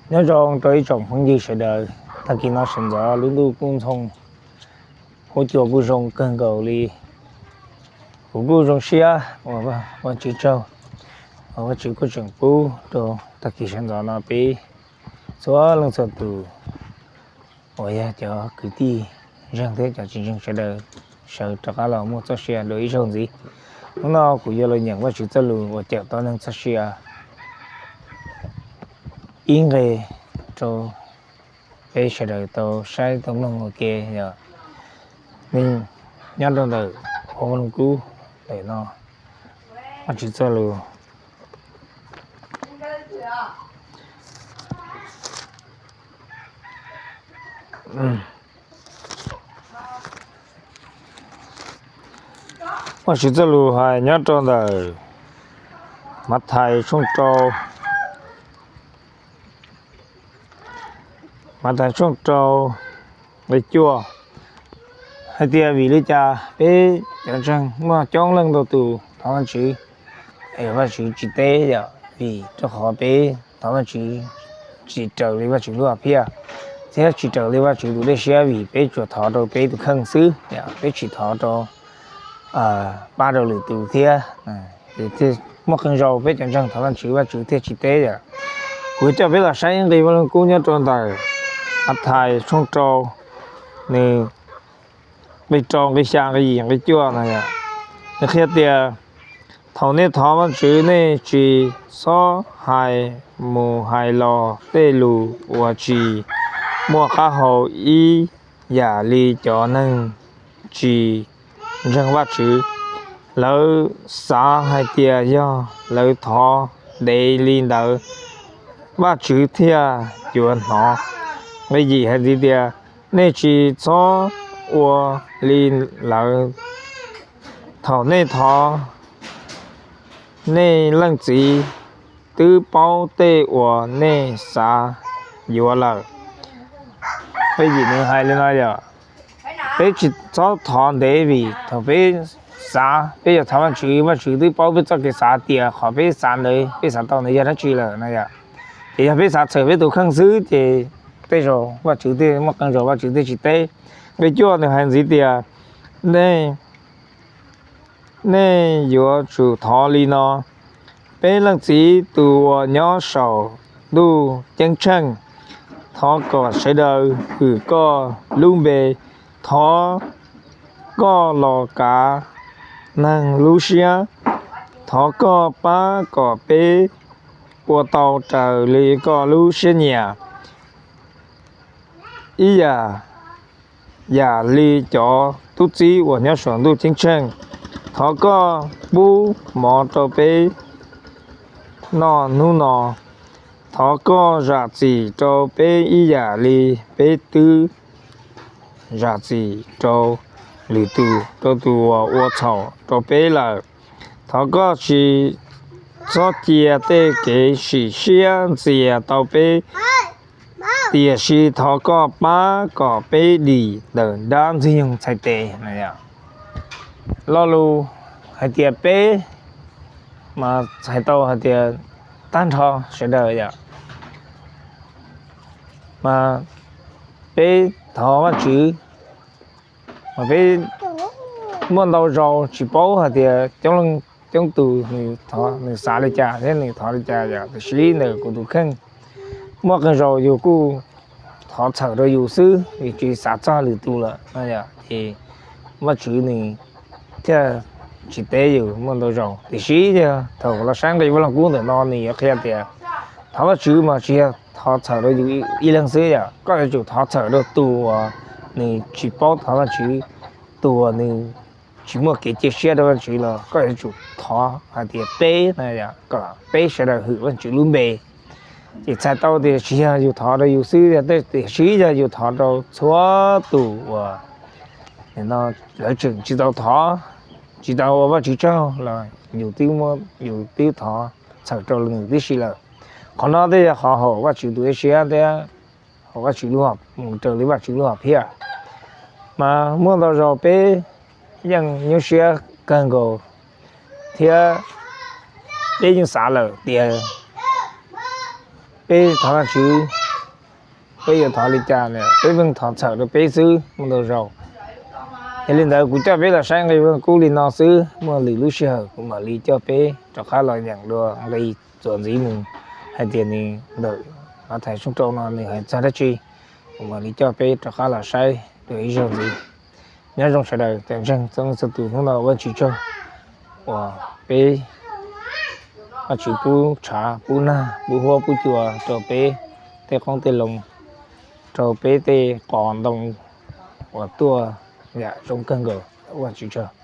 Nyob zoo rau ib tsoom phooj ywg sawv daws, tag kis no sawv ntxov lub ntuj kuj ntxhoo, huab cua kuj zoo kawg nkaus li. Kuv kuj zoo siab uas Vajtswv tsaug, uas Vajtswv kuj tseem pub rau tag kis sawv ntxov no peb txhua leej txhua tus uas yog cov kwv tij ntseeg thiab cov tsis ntseeg sawv daws sawv rov qab los muaj txoj sia dua ib zaug ntxiv. Hnub no kuv yuav los nyeem Vajtswv txoj lus uas cawm tau neeg txoj sia ib nqe rau peb sawv daws tau saib tau mloog ua ke. Yog nyob rau ntawm Vaj Lug Kub ntawm no, Vajtswv txoj lus Vajtswv txoj lus hais nyob rau ntawm Mathais tshooj rau, Mathais tshooj rau nqe cuaj, hais tias vim li cas peb cov ntseeg muaj coob leej ntau tus thov Vajtswv es Vajtswv tsis teb, yog vim rau qhov peb thov Vajtswv tsis raws li Vajtswv lub hom phiaj thiab tsis raws li Vajtswv tus dej siab, vim peb tsuas thov rau peb tus kheej xwb, peb tsis thov rau pab rau lwm tus thiab. Muaj qee zaus peb cov ntseeg thov Vajtswv, Vajtswv thiaj tsis teb yom. Kuv coj peb los saib nqe Vaj Lug Kub nyob rau ntawm Mathais tshooj rau, nws nqe rau, nqe xya, nqe yim, nqe cuaj no yom. Nws qhia tias thaum nej thov Vajtswv, nej tsis txhob hais mus hais los tej lus uas tsis muaj qab hau ib yam li cov neeg tsis ntseeg Vajtswv. Lawv xav hais tias yog lawv thov ntev li ntawd, Vajtswv thiaj yuav hnov. Nqe yim hais ntxiv tias nej tsis txhob ua li lawv. Thaum nej thov, nej Leej Txiv twb paub tej uas nej xav yuav lawm. Nqe yim nws hais li no yom, peb tsis txhob thov ntev, vim thaum peb xav, peb yuav thov Vajtswv, Vajtswv twb paub peb txoj kev xav tias qhov peb xav ntawd, peb xav tau ntawd yog dab tsi lawm no yom. Ces yog peb xav txhawm peb tus kheej xwb ces tej zaum Vajtswv thiaj, muaj qee zaus Vajtswv thiaj tsis teb. Nqe cuaj nws hais ntxiv tias nej yuav tsum thov li no: Peb Leej Txiv tus uas nyob saum ntuj ceeb tsheej, thov kom sawv daws hwm koj lub npe. Thov koj los kav neeg lub siab. Thov koj pab kom peb ua tau raws li koj lub siab nyiam, ib yam, yam li cov tub txib uas nyob saum ntuj ceeb tsheej. Thov koj pub mov rau peb noj hnub no. Thov koj zam txim rau peb ib yam li peb twb zam txim rau lwm tus, rau tus uas ua txhaum rau peb lawm. Thov koj tsis txhob cia tej kev sim siab ntxias tau peb, tiam sis thov koj pab kom peb dim ntawm dab ntxwg nyoog txhais tes. Lo lus hais tias peb mas txhais tau hais tias tag nrho sawv daws yom. Mas peb thov Vajtswv, mas peb muaj ntau zaus tsis paub hais tias coob leej coob tus nws xav li cas thiab nws thov li cas yom. Tiam sis ntawm kuv tus kheej, muaj qee zaus yus kuj thov txhawm rau yus xwb, yus tsis xav txog lwm tus lawm no yom. Ces Vajtswv nws thiaj tsis teb yus muaj ntau zaus. Tiam sis yog thaum los saib nqe Vaj Lug Kub ntawm no nws yuav qhia tias thov Vajtswv mas tsis yog thov txhawm rau yus ib leeg xwb yom, koj yuav tsum thov txhawm rau tus uas nws tsis paub thov Vajtswv, tus uas nws tsis muaj kev cia siab rau Vajtswv los koj yuav tsum thov hais tias peb no, kom peb sawv daws hwm Vajtswv lub npe. Ces txhais tau tias tsis yog yus thov rau yus xwb, tiam sis yog yus thov rau txhua tus uas lawv tseem tsis tau thov, tsis tau ua Vajtswv tsaug los yus twb thov txhawm rau nws tib si lawm. Qhov no thiaj yog qhov haum Vajtswv tus dej siab thiab haum Vajtswv, raws li Vajtswv lub hom phiaj. Mas muaj ntau zaus peb yeej nyuaj siab kawg nkaus thiab peb yeej xav lawm tias peb thov Vajtswv Peb yuav thov li cas na, peb pheej thov txhawm rau peb xwb muaj ntau zaus. Yog li ntawd kuv coj peb los saib nqi kub li no xwb, muaj lwm lub sij hawm kuv mam li coj peb rov qab los nyeem dua nqi txuas ntxiv mus hais tias nws ntawm Mathais tshooj rau no nws hais txog dab tsi, kuv mam li coj peb rov qab los saib dua ib zaug ntxiv. Nyob zoo sawv daws cov ntseeg txhua leej txhua tus, hnub no Vajtswv tsaug uas peb, Vajtswv pub tshav pub nag pub huab pub cua rau peb tej qoob tej loo, rau peb tej qos ntoo uas tuaj yam zoo kawg nkaus, Vajtswv tsaug.